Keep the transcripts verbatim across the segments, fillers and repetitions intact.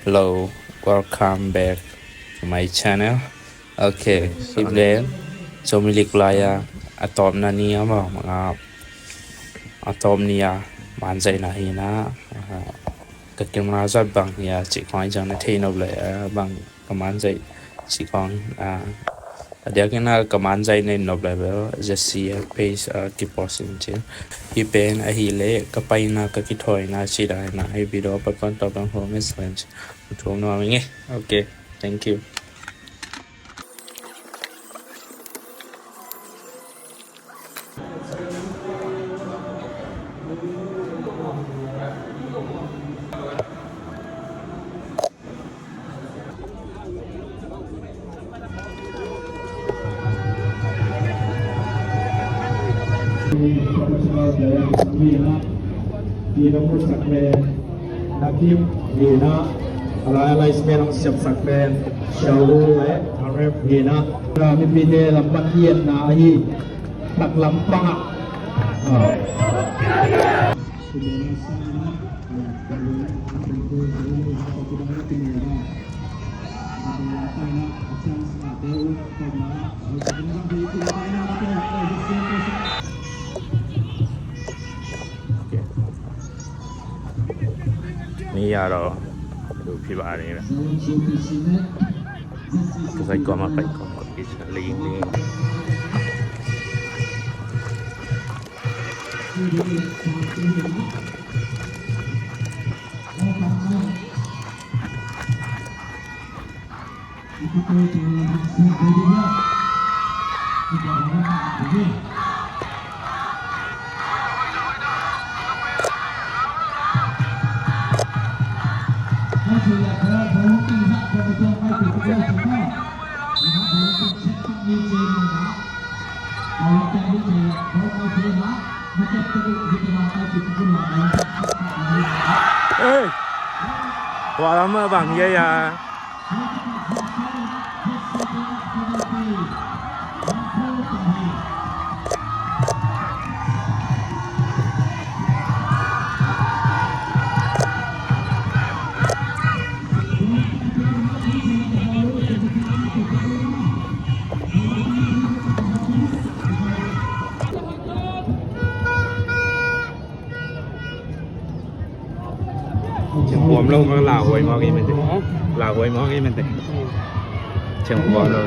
Hello, welcome back to my channel. Okay, hih pen Zomi League lai-a a tawpna ni a, bang a, a tawp ni a, man zaihna hi na, ah, ka camera zat bang hi a cih khawng i zang na thei nop leh, ah, bang ka man zaih cih khawng, ah, a diakin a ka man zaih na i nop leh bel Z C F page, ah, kipost in cin. Hih pen ahih leh ka paina ka kithawina cih dan a, hih video a pat pan tawp bang hong excellence. Thuam nuam ing e. Okay, thank you. Professional player hi na, Nakim hi na, a lai a lai spell hong siamsak pen Shaul le Aref hi na. Mipite lam pan i etna ahi, taklam pangah. Ni ya lo, du phi ba ni na. Ka sai ko ma pai ko ko ki sa ling ling. Ei, tua lam a bang hiai a. Thiam huam lo, ka lauhuai mawk i mente. Lauhuai mawk i mente. Thiam huam lo.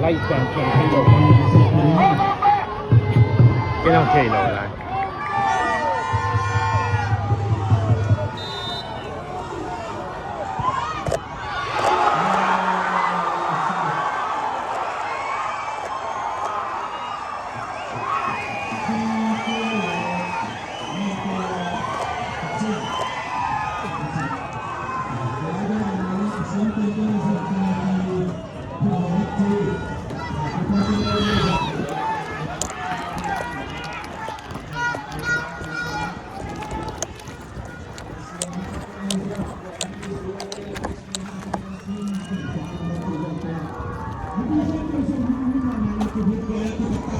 Lai ciang ciang thei lo. Kei nong thei lo lai.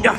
Ya.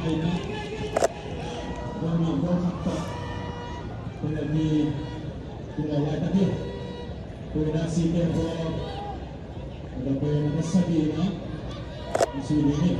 Ina, bawlna bawl khat tawh penalty tungah lai tak hi. Tua ina C K four a da pen a da sagih ina a sui ding hi.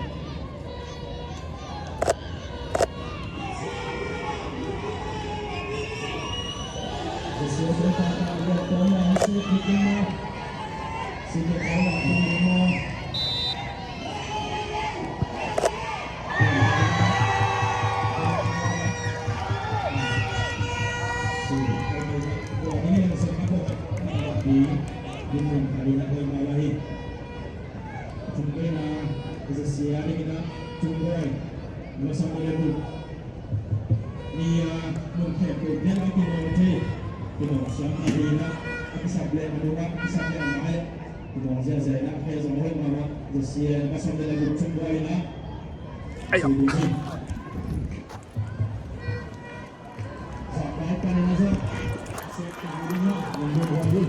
Ni a mun khempeuh pian a kinawng thei, kinawng siam a hi na, a kisap leh a nung a, a kisap leh a nai, kinawng ziahziah in a, khe zong hoih mahmah, J C A pasal leh a guk chung buai in a. Ai. Sui ding hi. Sa pai pan in a zong. Sep ta ding a, nung buai buai hi.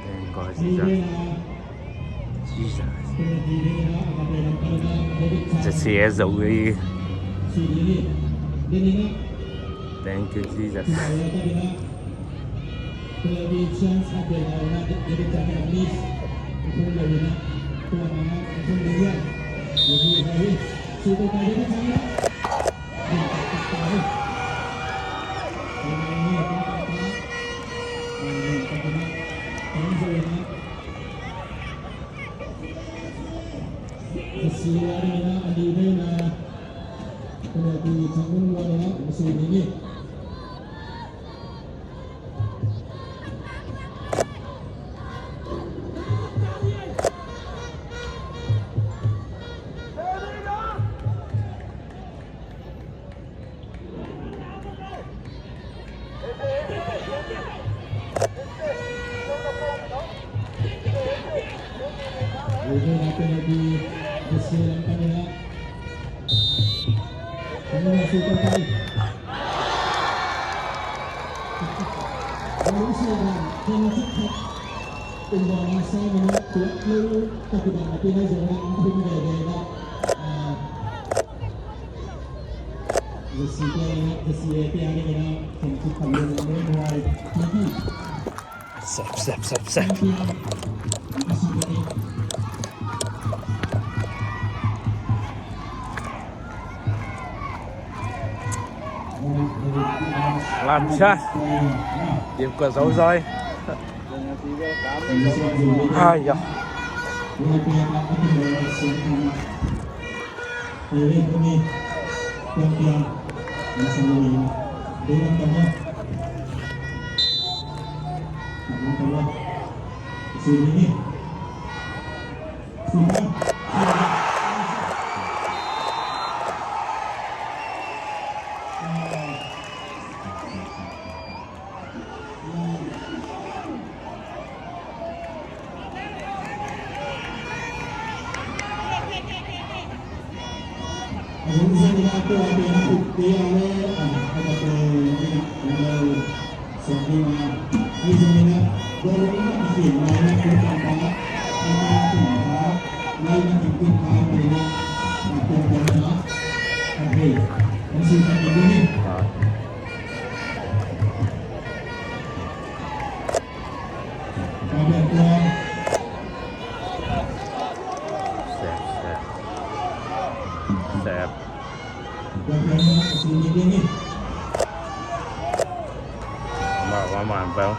Thank God, Jesus. Jesus. J C A zo hi. Thank you, Jesus. Sep, sep, sep, sep. Lam sa. Dim ko zo zoi. Ai ya. Sep, sep. Sep. Mah, mah, mah, bel.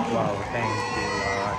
Wow, thank you, Lord.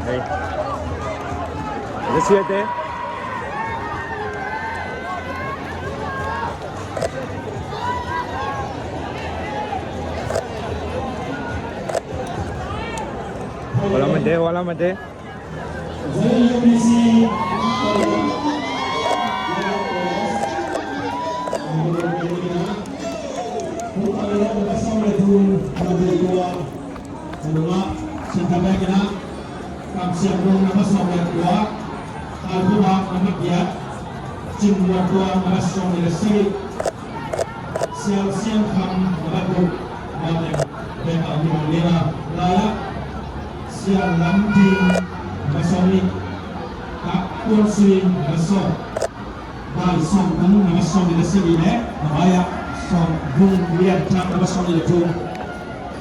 Hey. Ese siete. Hola, Mate, hola, Mate. Centre back in ah, Kam Siam Lung number sawm le kua, Hal Pu Bak number giat, Cin Muan Tuang number sawm le sagih, Sial Sian Kham number guk, Mawlem Beka number lima, Laya Sial Lam Ting number sawm nih, Kap Tuan Sui number sawm, Bai Sawm Thang number sawm le sagih le, Mawlem Sawm Vung Lian Thang number sawm le thum,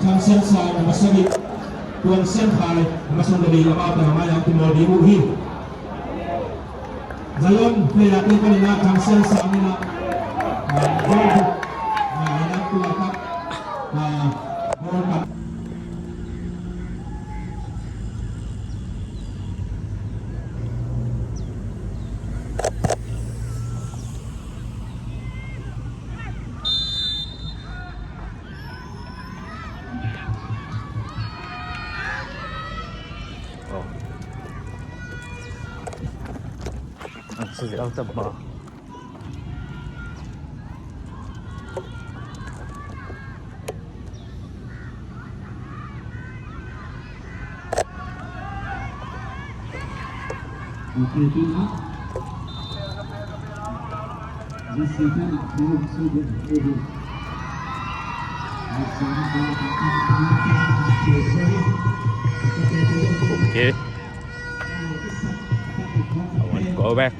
Thang Sian Sai number sagih, Tuan Sian Khai number sawm le li, amau teng amau yang kimawl ding uh hi. Zion player te panin ah Thang Sian Sang in ah, ah, goal kick, ah, in ah, tu ah, ah, goal kick. Oh. Ang susi ang taba. Okay, tu nak. Okay. I want to go back.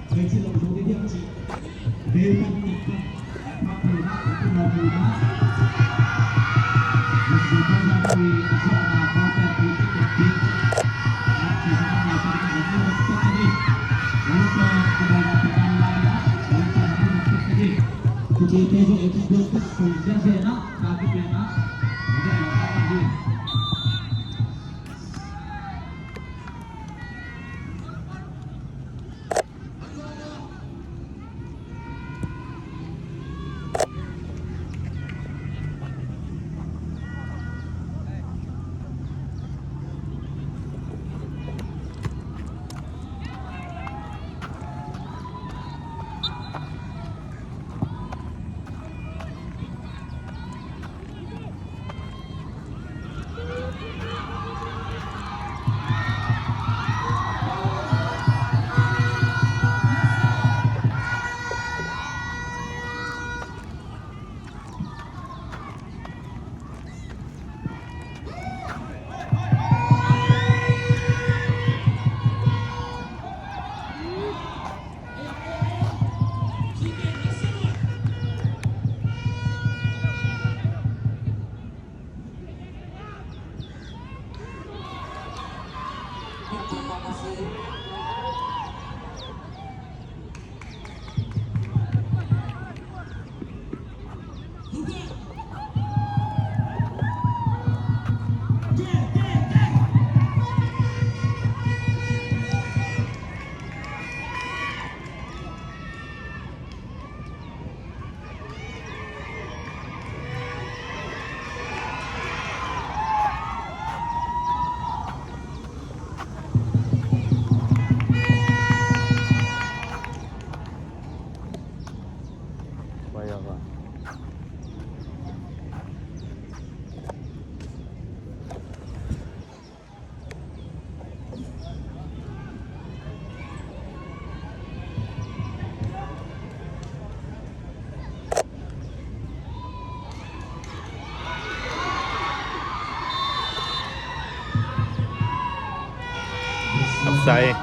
Upside.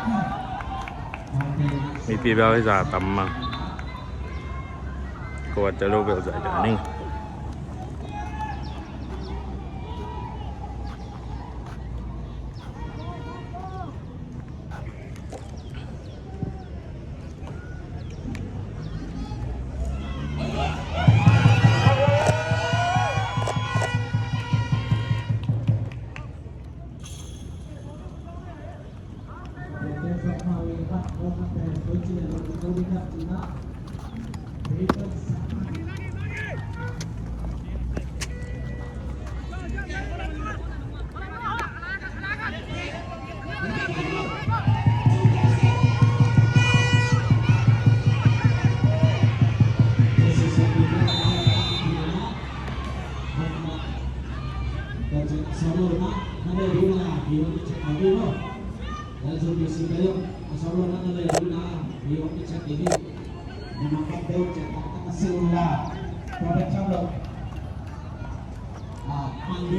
Mipi bel hi za tam ma. Ko wa te lo bel za ja ning.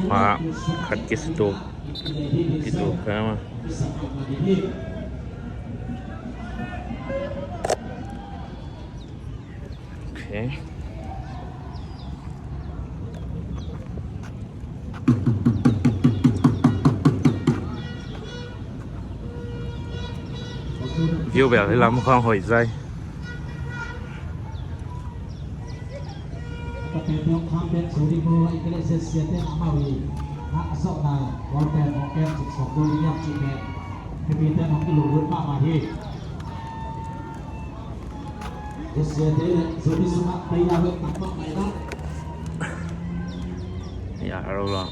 Mah khat kisutup, kitup kha mah. Ok. View bel hi lam khawng hoih zai. Ya, aro lo.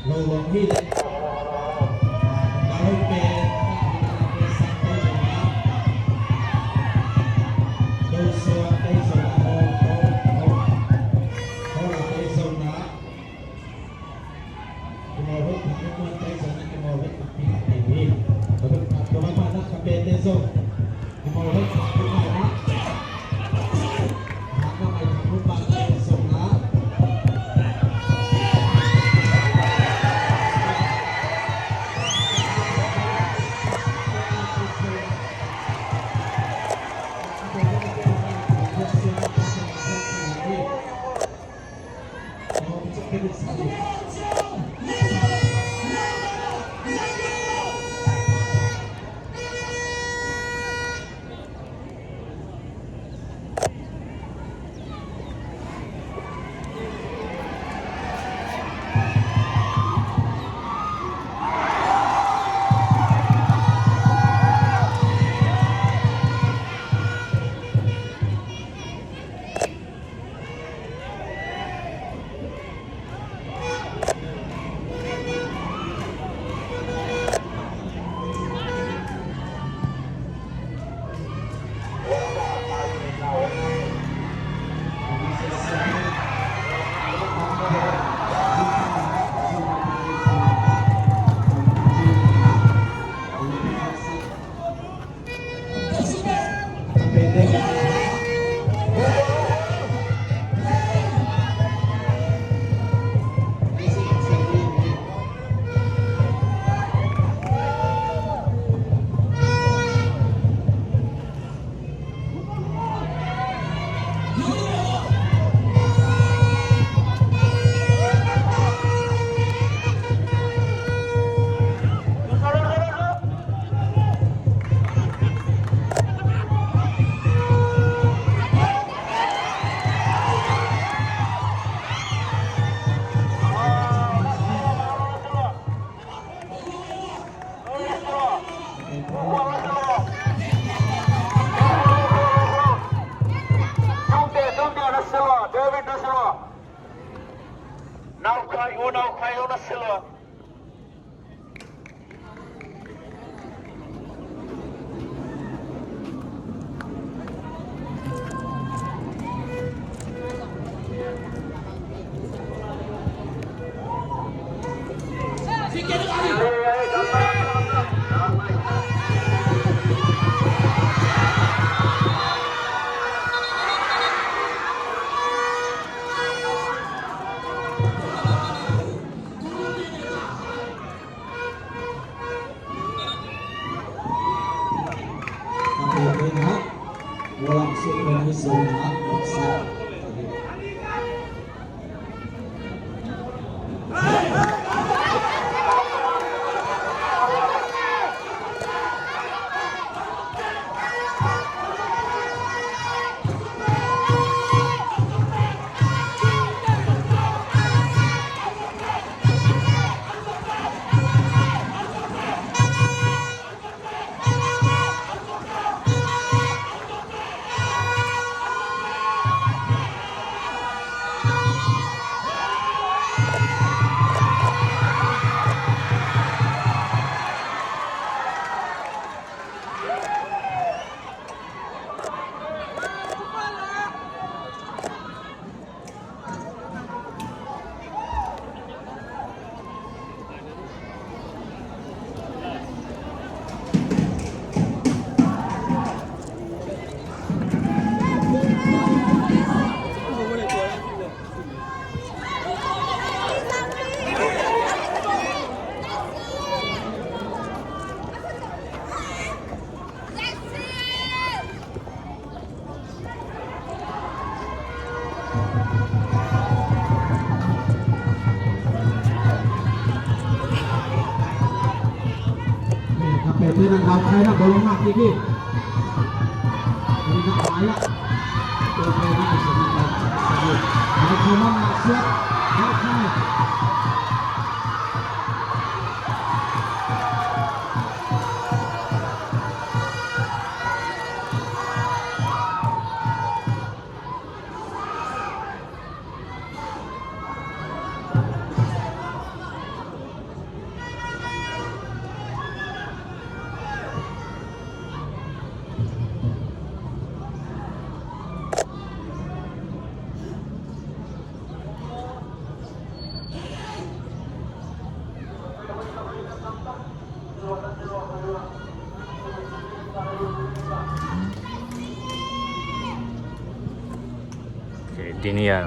Ok, tuni a,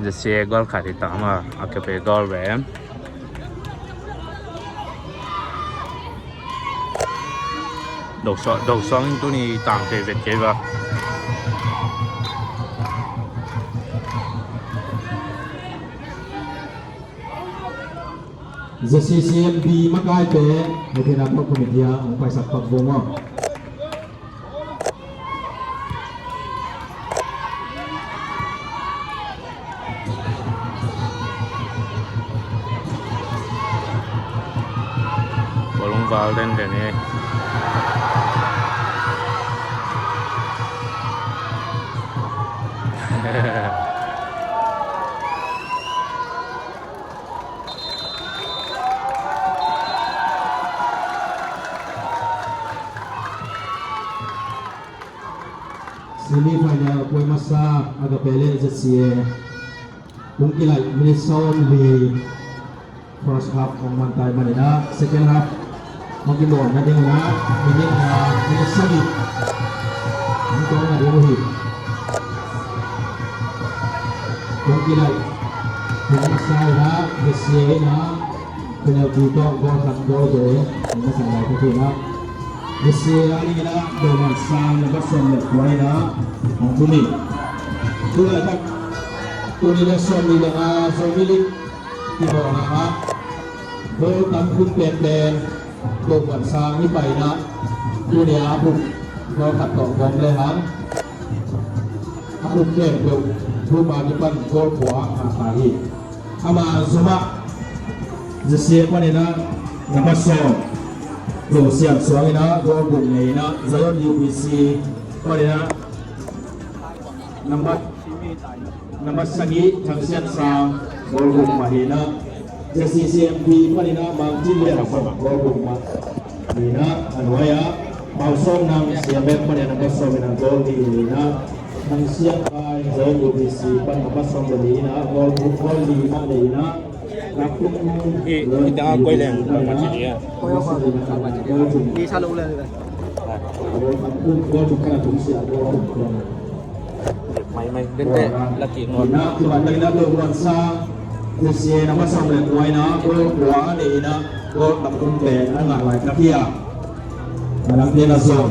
Jesse goal khat hi ta ma, a kipe goal ve. Dok suang, dok suang in tuni tang te vet kei va. Jesse C M B makaite, hei tena pau committee a hong paisak pak vua maw. Bawlung val denden hi. Semi final poi masa Agape le Z C A. Kong kilaih minute sawm li first half hong man tai manin ah, second half hong kimawn nading in ah minute, ah, minute sagih hong tawng nading uh hi. Kong kilaih hong masa in ah, Z C A in ah penalty tawh goal khat goal tawh hong masa lai ka thei in ah, Z C A a ding in ah Doman Sang number sawm le kua in ah hong tum hi. Tu laitak tuni le sawm ni le nga Zomi League kibawlna ah goal tam khum penpen Doman Sang hi pai in ah, tuni a a buk goal khat tawh gawm le hang a buk khempeuh thum a kipan goal kua a ngah ta hi. Ama zom ah Z C A panin ah number sawm Lo Sian Suang in ah goal guk nei in ah, Zion U B C panin ah number, number sagih Thang Sian Sang goal guk mah hi in ah, Z C C M P panin ah Mang Cin Lian Sawm goal guk mah hi in ah, a nuai ah Pau Sawm Nang Siam Bek panin ah number sawm in ah goal nih nei in ah, Thang Siam Kai Zion U B C pan number sawm le li in ah goal guk, goal li mah nei in ah, Hi, hi tengah koi leng, bang mah ci dia. Koi apa? Bang mah ci dia. Di selalu leng. Mai, mai, den te, laki ngon. Sia na masang le koi na, koi kua ni na, koi na kum pe na ngai lai ka kia. Malang dia na zong.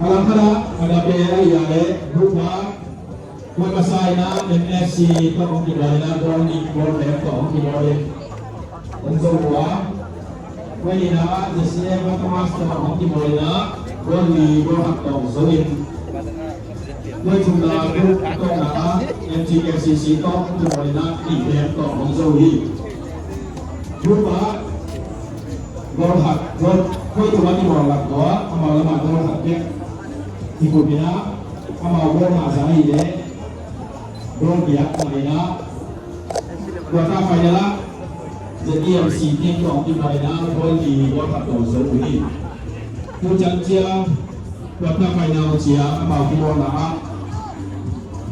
A langkhat ah Agape a hia leh group ah, kua masa in ah M S C tawh hong kibawl in ah goal nih goal bek tawh hong kibawl in hong zo uh a, kua nihna ah J C A Thomas tawh hong kibawl in ah goal li goal khat tawh hong zo in, kua thumna group a tawpna ah M T K C C tawh hong kibawl in ah nih bek tawh hong zo hi. Group ah goal khat, goal, koi tung a kibawl lak tawh amau lamah goal khat bek kikup in ah, amau goal ngah za hi leh goal giat ngah in ah, quarter final ah Z E M C team tawh kibawl in ah goal li goal khat tawh zo uh hi. Tu ciang ciang quarter final ciang amau kibawlna ah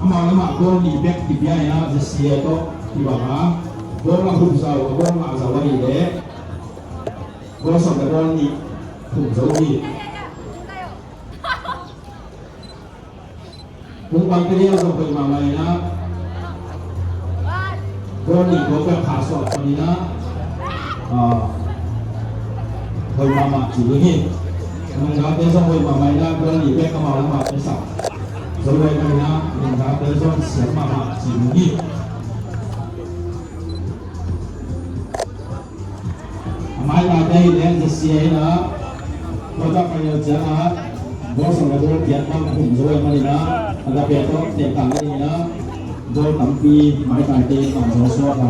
amau lamah goal nih bek kipia in ah Z C A tawh kibang a, goal a hup zau, goal ngah zau ahih leh goal sawm le goal nih thum zo hi. Hong pang pia zong hoih mahmah in ah, goal nih goal bek pha suak pan in ah, ah, hoih mahmah ci ding hi. Nungzate zong hoih mahmah in ah, goal nih bek amau lamah pia sak zo hoih mahmah in ah, nungzate zong siam mahmah ci ding hi. A maitate in N Z C A in ah quarter final ciang ah goal sawm le goal giat bang khum zo ahih manin ah, Agape tawh tengtang ding in ah goal tampi maitate in bang zo suak a.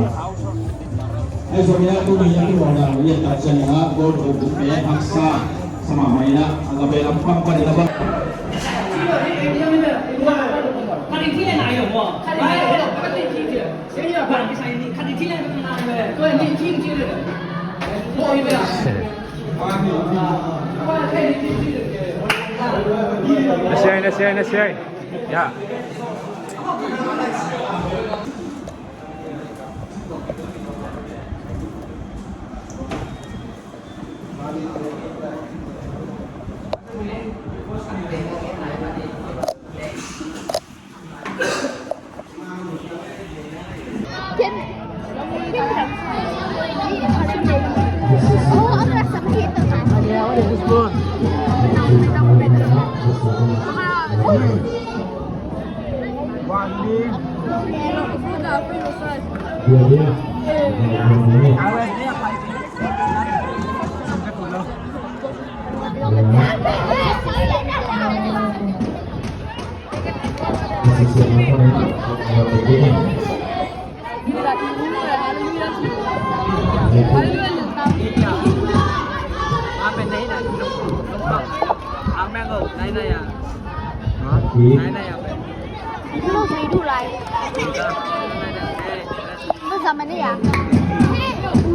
Ahi zongin ah tuni a kibawlna liantak ciangin ah goal khum pe haksa sa mahmah in ah, Agape lampang panin ah bang. Nasiai, nasiai, nasiai. Ya.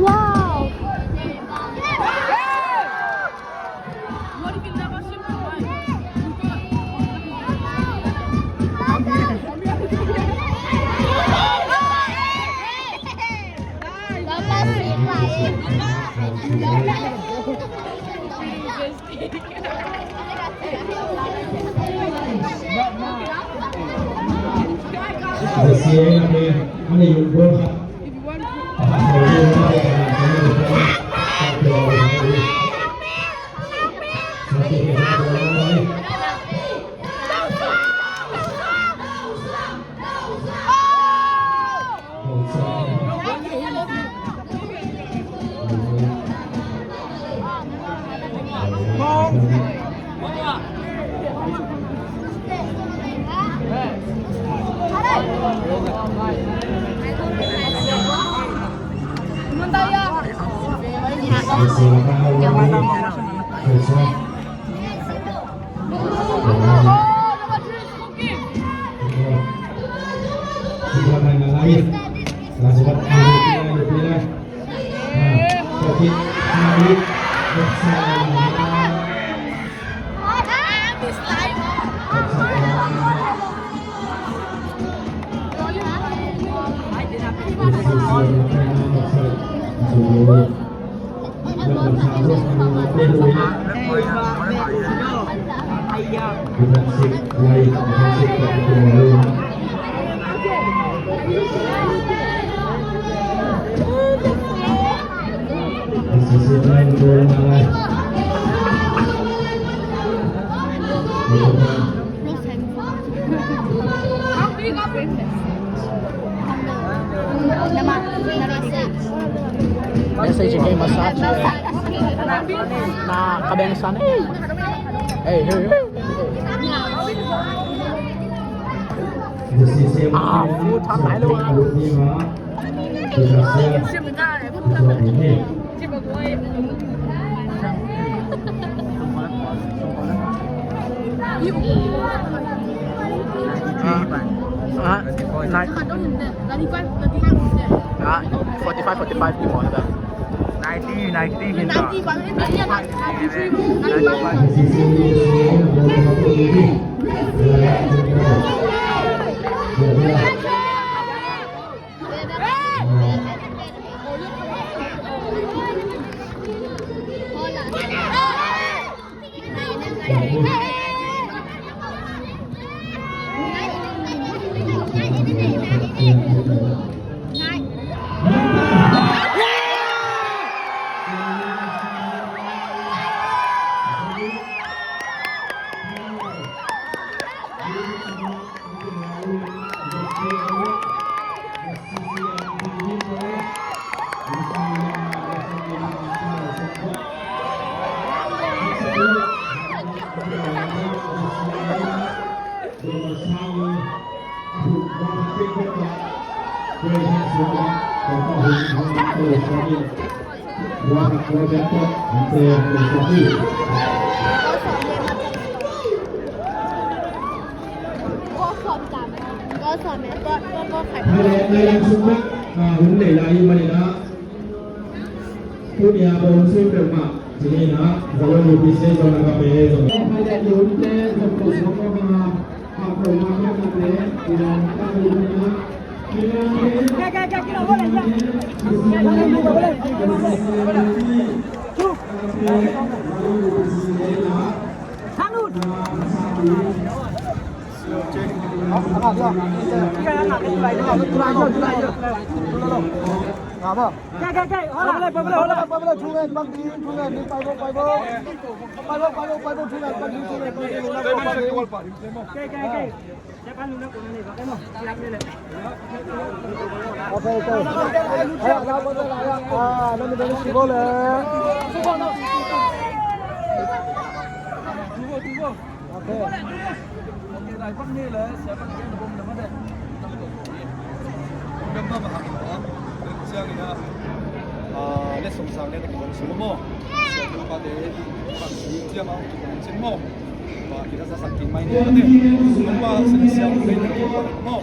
Wow. Message game massage. Na kabeng san. Hey, hey, hey. Ah, full time ไหนเลยวะ? Ah, nine. Ah, forty-five, forty-five กี่หมอนครับ? Ninety, ninety เห็นก่อน. Tunia bawlsiam peuhmah cih ni a, Zalong U P C zong a ka pe zong. Ok. Ok, dai bang ni le, sia bang ni le, bom le ma de. Bom le ma ma hang ma. Sia ni na. Ah, le song sang le, bom song mo. Sia pa de, bang ni sia ma, bom song mo. Ba, kita sa sakin mai ni ma de. Song ma, sia sia mo.